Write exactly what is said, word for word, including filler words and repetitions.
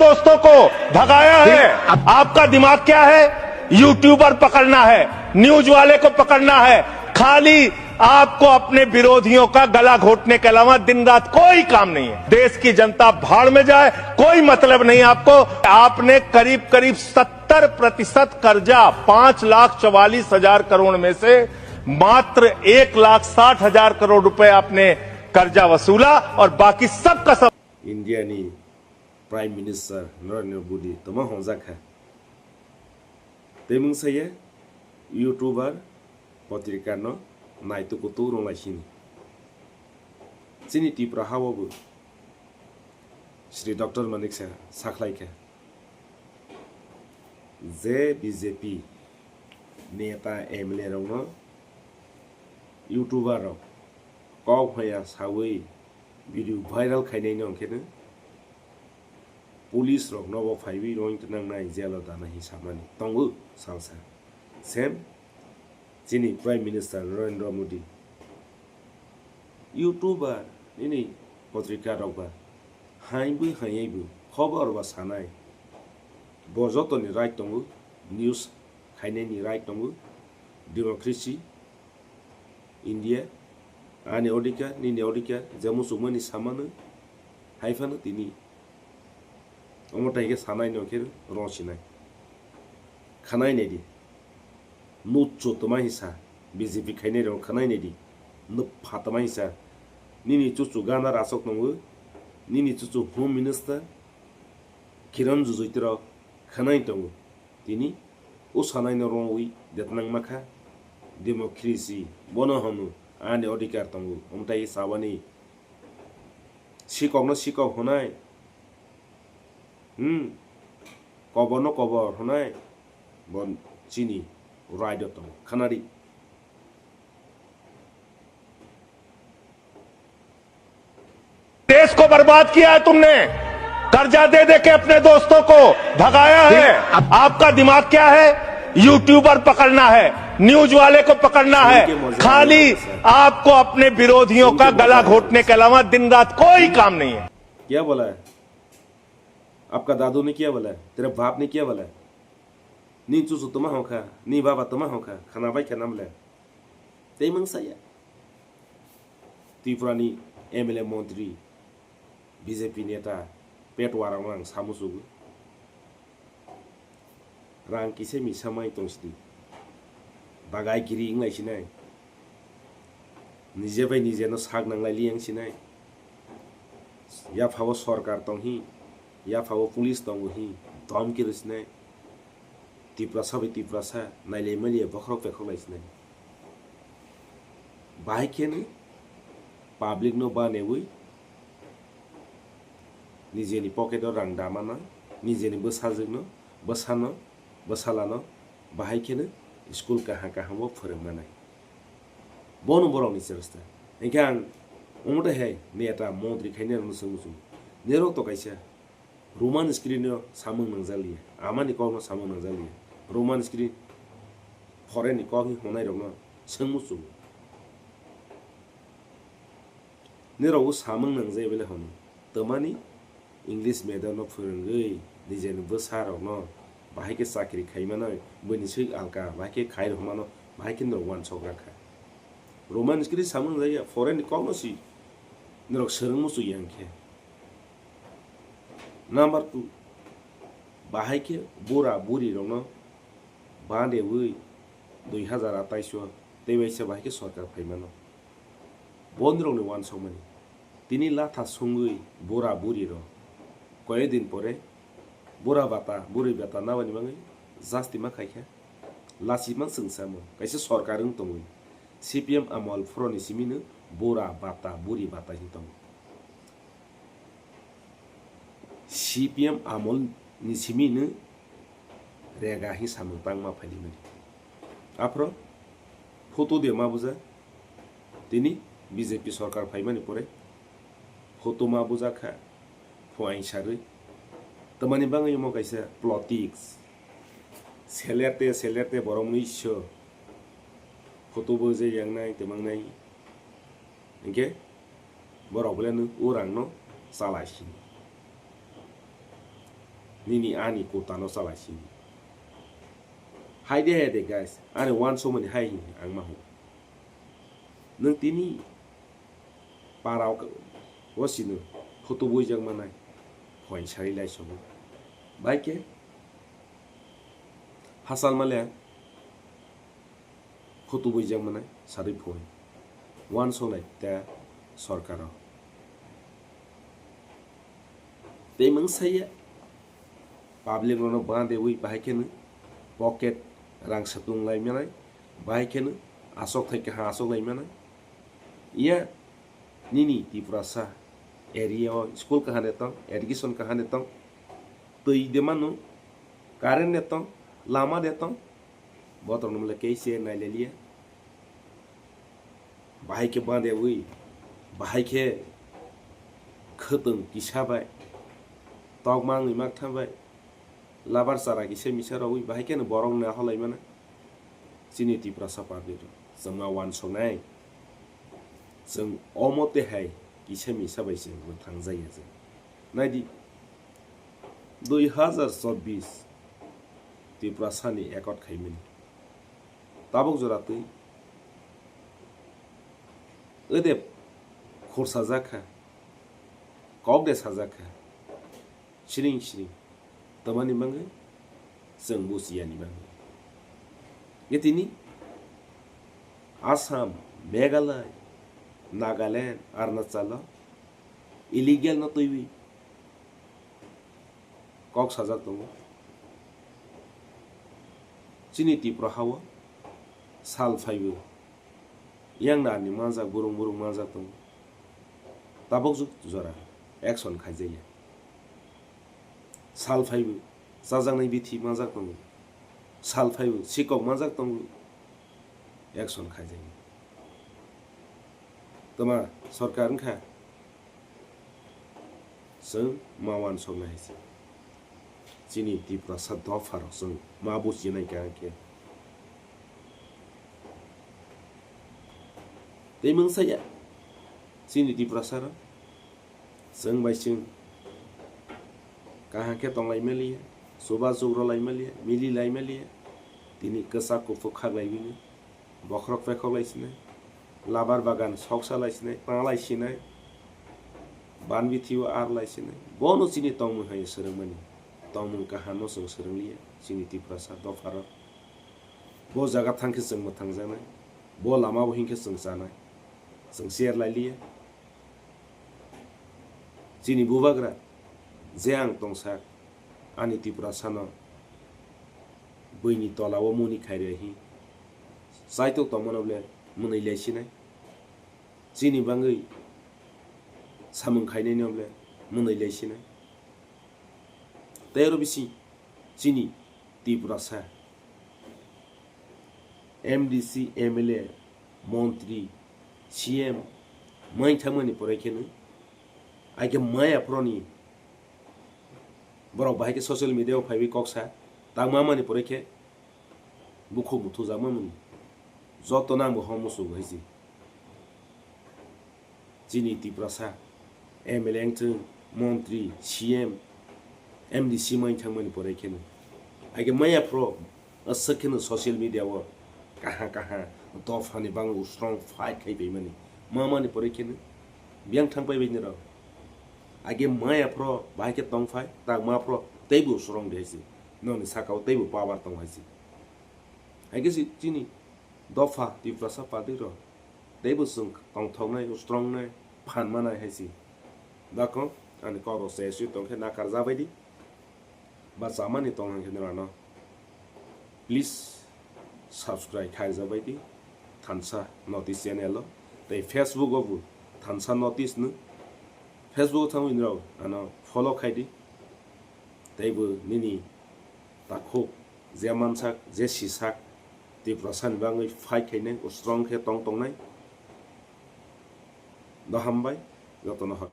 दोस्तों को भगाया है। आपका दिमाग क्या है? यूट्यूबर पकड़ना है, न्यूज वाले को पकड़ना है, खाली आपको अपने विरोधियों का गला घोटने के अलावा दिन रात कोई काम नहीं है। देश की जनता भाड़ में जाए, कोई मतलब नहीं आपको। आपने करीब करीब सत्तर प्रतिशत कर्जा, पांच लाख चवालीस हजार करोड़ में से मात्र एक लाख साठ हजार करोड़ रुपए आपने कर्जा वसूला और बाकी सबका सब। India ni Prime Minister Narendra Modi toma hongjak kha. Tei mungsa ye YouTuber, potrika no naituk kutuk rwng lai sini. Chini Tripura ha o bo Shri Doctor Manik Saha sakhlai kha, je B J P neta M L A rokno YouTuber rok kok haya sawi video viral khainai no hwnkhe no police rok nobo phaiwi rohing twnangnai, jail o danai hinwi samani tongo salsa. Same chini Prime Minister Narendra Modi, YouTuber nini potrika rok ba hainbwi haiyaibo khobor ba sanai, bo jotoni right tongo, news khainani right tongo, democracy, India, ani odhikar, nini odhikar, je muchungmani samano, hai phano tini omo tai khe sanai no khe rw sinai. Khanai nai di. Nuchu toma hisa, B J P khainai rok khanai nai di. Nupha toma hisa. Nini chuchu gana rasok tongo, nini chuchu Home Minister Kiran Rijiju rok khanai tongo. Tini o sanaino rwngwi detnang makha, democracy bono hwnwi ani odhikar tongo, omtai sabani sikokno sikok hwnai, hmm, koborno kobor hwnai, bo chini right o tongo, khanadi. देश को बर्बाद किया है तुमने, कर्जा दे दे के अपने दोस्तों को भगाया है। आपका दिमाग क्या है? यूट्यूबर पकड़ना है, न्यूज वाले को पकड़ना है, खाली आपको अपने विरोधियों का गला घोटने के अलावा दिन रात कोई काम नहीं है। क्या बोला है? आपका दादू ने क्या बोला है? तेरे बाप ने क्या बोला है? Ni chuchu toma hokha, ni baba toma hokha, khana bai kha namle. Tei mangsa ya. Tripura ni M L A montri, B J P neta, petwa rok ang samu sugu. Rang kise misa mai tong sidi. Bagai giri wnglai sinai. Nije bai nije no sak nanglai li ang sinai. Yapha o sorkar tong hi, yapha o police tongo hi, dom kiri sinai. Tiprasa bai Tiprasa nailai maliya bokhorok pekhok lai sinai. Bahai khe no public no banewi nijeni pocket o rang dama nang, nijeni bwsajwk no, bwsano, bwsala no bahai khe no school kaham kaham o phwrwng manai. Bono borok ni chesta. Hinkhe ang omo tei hai neta montri khainai rok no swngwi chungo. Nerok to kaisa Roman script no samung nangjakliya, amani kok no samung nangjakliya. Roman script foreign ni kok ni hwnai rok no swngwi chungo. Nirok o samung nangjak bele hwnwi twmani English medium no phwrwngwi nijeni bwsa rok no bahai khe chakri khai manwi, buini swk alka bahai khe khai rw mano, bahai khe nirok uansuk rwkha. Roman script samung nangjak ya, foreign ni kok no si nirok swrwng muchung ya hwnkhe. Number two, bahai khe bura buri rok no bandewi dui hazar atais o tei waisa bahai khe sorkar phai mano. Bo nirokni uansukmani. Tini latha sungwi bura buri rok koyek din pore bura bata, buri bata nabani bagwi jasti ma khaikha. Lasi ma chwng samo, kaisa sorkar wng tongwi. C P M amol phuroni simino bura bata, buri bata hin tongo. C P M amol ni simi no rega hi samung tangma phaidi mani. Aphro photo de ma buja, tini B J P sorkar phaimani pore photo ma buja kha phuaing sarwi. Tamani bangwi omo kaisa politics. Selerte, selerte borok mui so photo bo je yang nai, temang nai. Hinkhe borok belai no o rang no chalai sini. Nini ani kotano chalai sini. Hai de, hai de, guys. Ani uansukmani hai hini ang ma hwn. Nwng tini para o, o sino photo buijak manai. Phoin sari lai sobo. Bai khe hachal male photo buijak manai sari phoin. Uansuknai ta sorkaro. Tei mungsaya public rokno bande ui bahai kheno pocket rang satung lai manai, bahai kheno asok thai kaha asok lai manai. Iya nini Tiprasa area o school kaha de tong, education kaha de tong, twi de manu, current de tong, lama de tong, botorno mole kei se nai le liya. Bahai khe bande ui, bahai khe khwtwng kisa bai, tokma wngwi maktham bai, labar chara kisa misa rogwi, bahai kheno borok naho lai mano. Chini Tiprasa public rok chwng ma uansuknai, chwng omo tei hai kisa misa bai chwng mwthang jaya chwng. Naidi, dui hazar chobbish Tiprasani ekot khaimani. Tabuk jora twi. Ede khorsa jakha. Kok de sajak kha. Siring siring. Tamani bangwi chwng buchiyani bangwi. Ye tini Assam, Meghalaya, Nagaland, Arunachal o illegal no twiwi kok sajak tongo. Chini Tripura hao sal phaibo yang narni manjak, burung burung manjak tongo. Tabuk jora action khaijakya. Sal phaibo chajaknai bithi manjak tongo. Sal phaibo sikok manjak tongo. Action khaijakya. Toma sorkar wngkha, chwng ma uansuknai hai se. Chini Tiprasa dopharok chwng ma buchinai kha khe. Tei mungsaya chini Tiprasa rok chwng bai chwng kaham khe tonglai maliya, chubachu rwlai maliya, mililai maliya, tini kwchak kuphuk khaklai bini. Bokhorok pekhok lai sinai, labar bagan soksa lai sinai, ta lai sinai, ban bithi o ar lai sinai. Bono chini tongmung hai swrwngmani. Tongmung kaham no chwng swrwng liya, chini Tiprasa dopharok. Bo jaga thang khe chwng mwthang janai, bo lama bo hing khe chwng chanai, chwng share lai liya. Chini bubagra je ang tongsak, ani Tiprasa no buini tola o muni khairwi hi chaitok tongmano ble mwnwi lai sinai. Chini bangwi samung khainai no ble mwnwi lai sinai. Tei oro bisi chini Tiprasa M D C, M L A, montri, C M, mai thangmani pore kheno, ai khe mai aphuroni borok bahai khe social media o phaiwi kok sa, tangma mani pore khe bukhuk buthujakma mani joto nang bo hom muchungo hai se. Chini Tiprasa M L A wngthung, montri, C M, M D C mai thangmani pore kheno. Ai khe maya phro aswk kheno social media o kaha kaha dophani bangwi strong fight khai paimani. Mamani pore kheno biyang thang paibai nirok. Ai khe maya phro bahai khe tong phai, tak ma phro teibo strong de hai se. Nokni saka o teibo power tong hai se. Hai khe si chini dopha Tiprasa party rok teibo chwng tongthoknai, strongnai, phan manai hai si. Dakho ani kok rok se swi tong khe nakar jabai di. Ba chamani tong hwn khe nirano please subscribe khai jabai di Thansa Notice channel o. Tei Facebook o bo Thansa Notice no, Facebook o thangwi nirok ano follow khai di. Teibo nini takhuk je mansak, je sisak, Tiprasa ni bangwi fight khainai, strong khe tong tongnai. Do hambai, jotono hor.